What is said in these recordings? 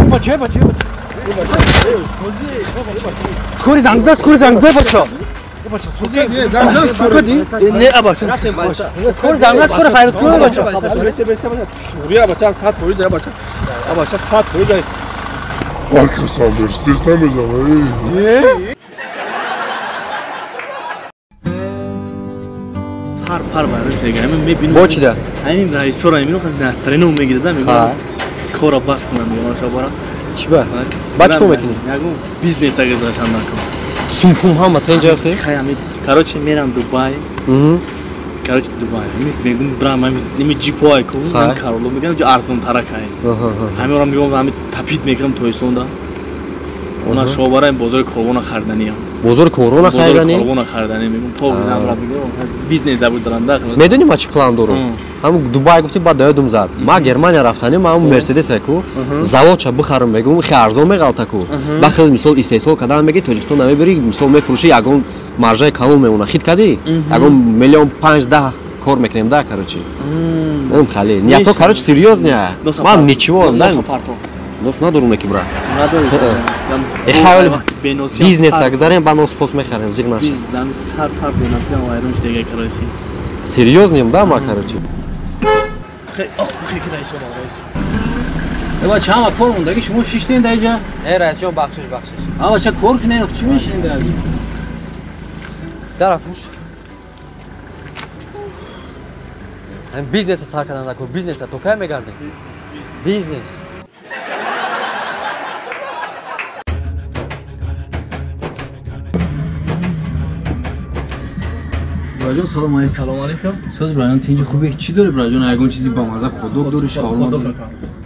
Бача, бача, бача. Скори занг зад, скори занг зад, бача. Бача, сузи. Занг зад, чӣ кардӣ? Не, бача. Скори занг зад, скори хайрат кун, бача. Бесе, бесе, бача. Тури, бача, 100%, бача. Бача, 100%. Акасан Мерседес намезанад. Сар пар барои зега. Ҳамин мебинам. Бо чида? Ҳамин раисора мебинам, настроение мегирад, мегӯям. Кора бас кунам, мегӯям шабора. Чӣ ба? Ба чӣ кор мекунӣ? Ягон бизнес агезашам накун. Сумкум ҳама та инҷа хе? Короче, мерам Дубай. Короче, Дубай. Мегӯм брам, ҳамин ҷипоай ку, ҳамин Кароло мегӯям, ҷо арзонтара кай. Ҳаминро мегӯям, ҳамин тапит мекунам Тоистонда. Она шобара бозори корвона хариданиям. Бозори корвона хариданӣ? Бозори корвона хариданӣ мегӯм, то замра мегӯм, бизнес забуд дарам дахл. Медонӣ ма чӣ план дорам? Ҳамун Дубай гуфтӣ, баъд даёдум зад. Ма Германия рафтанӣ, ма ҳамун Мерседес ку, заводша бихарам мегӯм, хе арзон меғалта ку. Ба хел мисол истеҳсол кардан мегӣ, Тоҷикистон намебирӣ, мисол мефурӯшӣ, ягон маржаи калон мемона. Хит кардӣ? Ягон миллион 5-10 кор мекунем да, короче. М хали. Ниято, короче, серьёзно. Ман ничего, да. Нос надорум ки бра. Надорум. Бизнес агзарем, ба нос пос мехарем, зиқ наш. Бизнес сар пар беносиям вайрон шудага, короче. Серьёзнем, да, ма, короче. Хе, ох, хе ки раис омад, раис. Бача, ҳама кор мондаги шумо шиштен дар инҷа? Не, раисҷон, бахшиш, бахшиш. А бача, кор кунен, чӣ мешинен дар инҷа? Дара пуш. Ҳам бизнеса сар кардан дар кор, бизнеса то кай мегардем? Бизнес. Браҷон, салом алейкум. Салом алейкум. Соз браҷон, тинҷи хубе? Чӣ дорӣ браҷон? Ягон чизи бамаза худок дорӣ, шаурма дорӣ?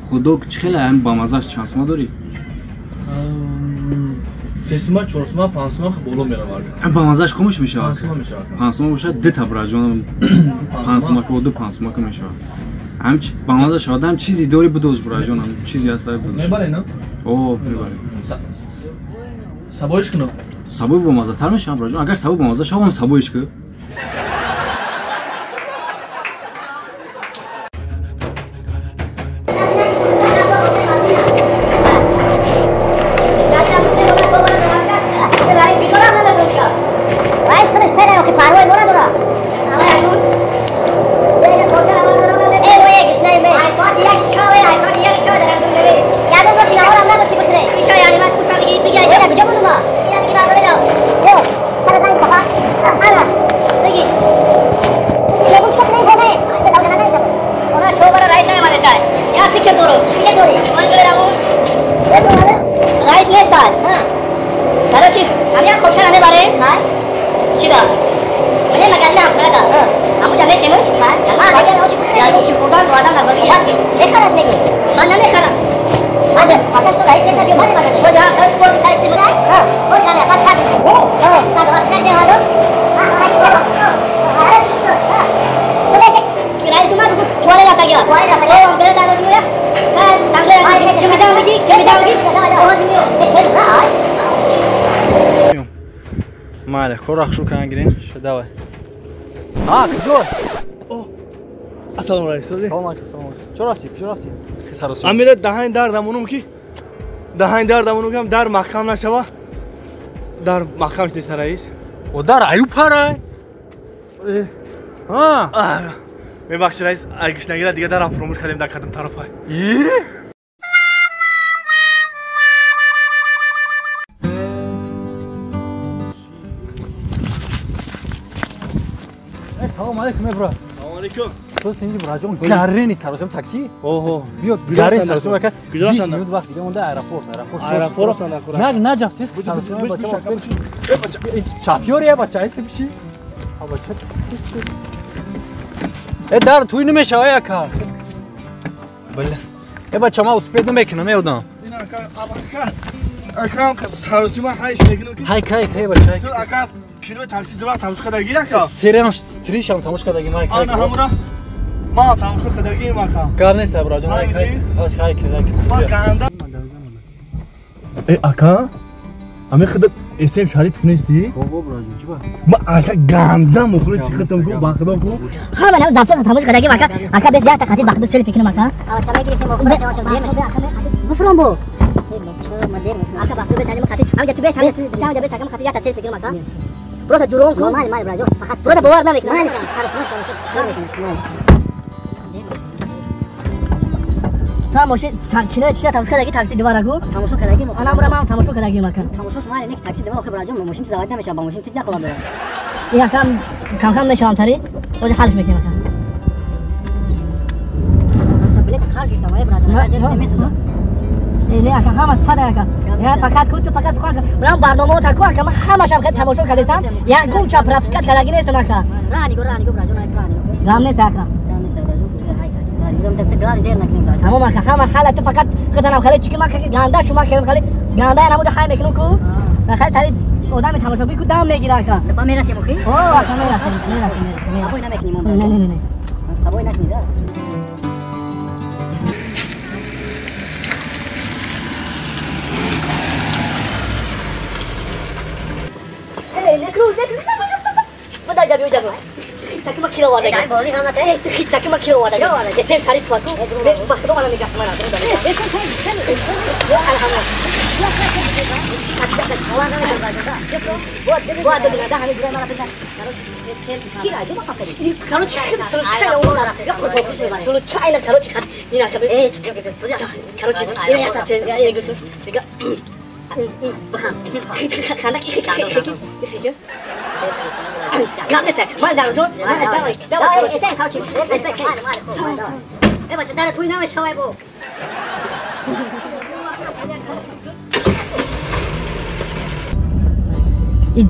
Худок чӣ хеле ҳам бамазааш чанд сума дорӣ? 3 сума, 4 сума, 5 сума боло меравад. Бамазааш комаш мешавад? 5 сума мешавад. 5 сума бошад, ду та браҷон. 5 сума ку, ду 5 сума ку мешавад. Ҳам бамаза шавад, ҳам чизи дорӣ бидоз браҷон, ҳам чизи ҳаст бидоз. Мебарӣ, на? О, мебарӣ. Сабоиш кунам. Сабои бамазатар мешавад браҷон. Агар сабои бамаза шавад, ҳам сабоиш ку. Мале, хор ахшу кан гирин. Давай. А, куҷо? Ассалому алайкум. Салом алайкум, салом алайкум. Чо рафтӣ? Куҷо рафтӣ? Саросим. Амира даҳан дар дамонум ки даҳан дар дамонум ки дар маҳкам нашава. Дар маҳкам шуд раис. О, дар аю парай. А. Мебахши раис, агиш нагира дига дарам фуромӯш кардем дар кадом тарафай. Салом алейкум, бро. Салом алейкум. Соз тинҷи браҷон, гарени саросим такси? Оҳо. Биё, гарени саросим ака. 20 минут вақт дига монда аэропорт, аэропорт. Аэропорт рафтан накура. На, на ҷафтес саросим бача. Шофёр я бача, айси пиши. А бача. Э дар туй намешава ака. Бале. Э бача, ма успед намекунам, э одам. Ин ака, ака. Ака, саросима ҳайш мекунам ки. Ҳай кай, кай бача. Ту ака кино такси дува тамошо кардаги ака? Сериал стришам тамошо кардаги ман. Ана ҳамура ма тамошо кардаги ака. Кар нест браҷон, ҳай кай. Ҳай кай, ҳай кай. Ма канда. Э ака, ами худат эсем Шарипов нести? Бобо браҷон, чӣ ба? Ма ака ганда мухлиси худам ку, ба худам ку. Ҳама нам запсата тамошо кардаги ака. Ака бес якта қатил ба худу селфи кунам ака. Бифром бу. Ака бахту бес ҳами хати. Ҳамҷа ту бес ҳами ҳамҷа бес ҳами хати ята селфи гирам ака. Просто ҷурон кун. Мал мал браҷон. Фақат просто бовар намекунам. Та мошин кино чия тамошо кардаги такси дивараку? Тамошо кардаги. Ана бура ман тамошо кардаги мака. Тамошош мал нек такси дива охир браҷон мошин завод намешава, ба мошин тиз нақола дора. Якам кам кам мешавам тари. Ози ҳалш мекунам ака. Билет қарз гирифтам ай браҷон. Агар дер намесуза. Не ака ҳама сада ака. Я фақат ку ту фақат ку ака. Ман барномао та ку ака ман ҳамашам хеле тамошо кардам. Ягон ча пропускат кардаги нестам ака. Ра нигоҳ ра нигоҳ браҷон ай ра нигоҳ. Гам нест ака. Гам нест браҷон. Тамом ака ҳама ҳала ту фақат худам хеле чики ман ганда шума хеле хеле ганда намуда хай мекунам ку. Хеле тари одами тамошобин ку дам мегира ака. Ба мерасем охи? О ака мерасем мерасем мерасем. Сабой намекунем он. Не не не не. Сабой накунед. Некру некру. Подай ҷаби ҷаби. Хитсаки ма кило оварда. Хитсаки ма кило оварда. Есем Шариф ку. Ба худо мана мегӯям мана.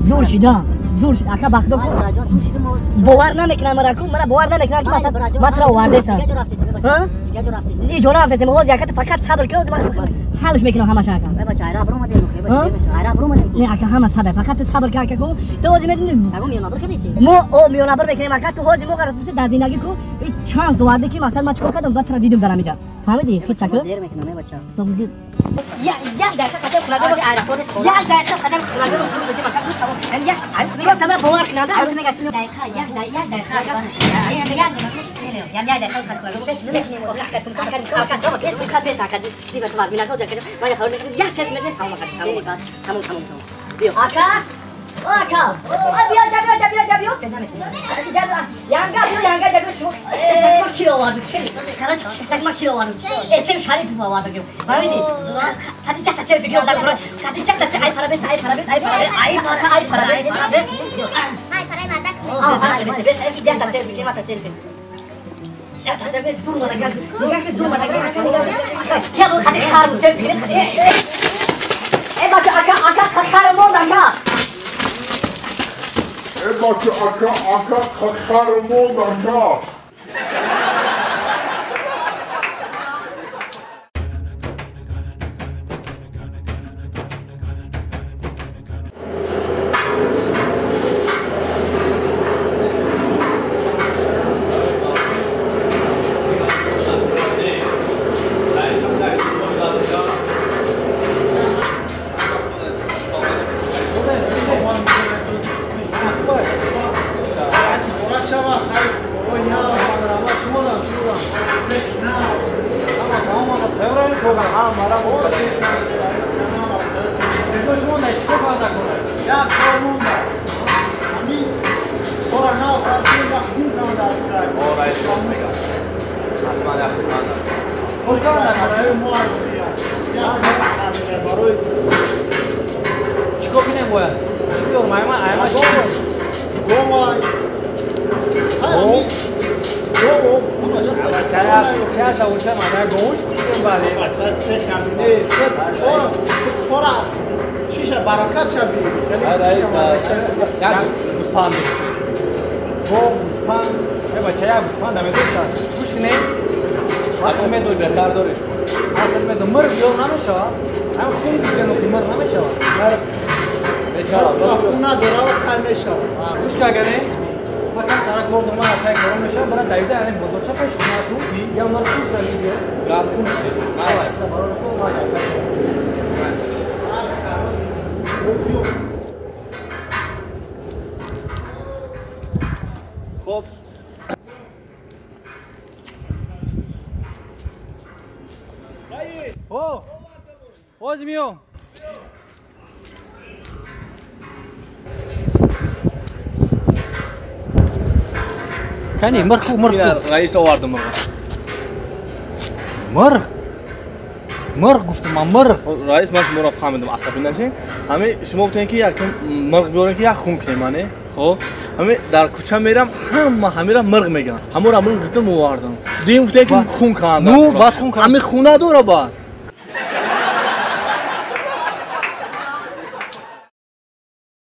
Зур шида, зур шида. Ака бахто ку. Бовар намекунам мара ку, мара бовар намекунам ки масалан ма туро овардесам. Ҳа? Иҷо рафтесем. Ҳозир яката фақат сабр кун, ман ҳалш мекунам ҳамаша ака. Э бача, айра баромадем, э бача, айра баромадем. Не ака, ҳама сабр, фақат ту сабр кун ака ку. Ту ҳозир медонӣ? Ягон миёнабр кардеси? Мо о миёнабр мекунем ака, ту ҳозир мо қарор дар зиндагӣ ку, ин чанс овардӣ ки масалан ман чикор кардам, баъд туро дидум дар ҳамиҷа. Фаҳмидӣ? Хит саку? Дер мекунам, э бача. Як як дақиқа қадам хунагӣ, як дақиқа қадам хунагӣ шурӯъ мешавад ака, тамом. Як просто мара бовар кунанда, аз мегаштем дақиқа, як як дақиқа, як як як як дақиқа ака ака биё ҷабиё ҷабиё ҷабиё янга биё янга ҷабиё шумо киро овардум короче ма киро овардум эсем Шарипов овардум фаҳмидӣ хадиҷата селфи гирифта хадиҷата ай парабес ай парабес ай парабес ай пара ай парабес ай парай мардак селфи селфи Ҳозир миём. Кани мирғ ху, мирғ ху. Раис овардам мирғ. Мирғ? Мирғ гуфтам ман, мирғ. Раис, ман шуморо фаҳмидам, асабӣ нашед. Ҳами шумо гуфтем ки як мирғ биёрем ки як хун кунем, мане. Хоб, ҳами дар кӯча мерам, ҳама ҳамира мирғ мегӯянд. Ҳамора мирғ гуфтам овардам. Дуюм гуфтем ки хун канда. Ну, баъд хун канда. Ҳами хун надора баъд.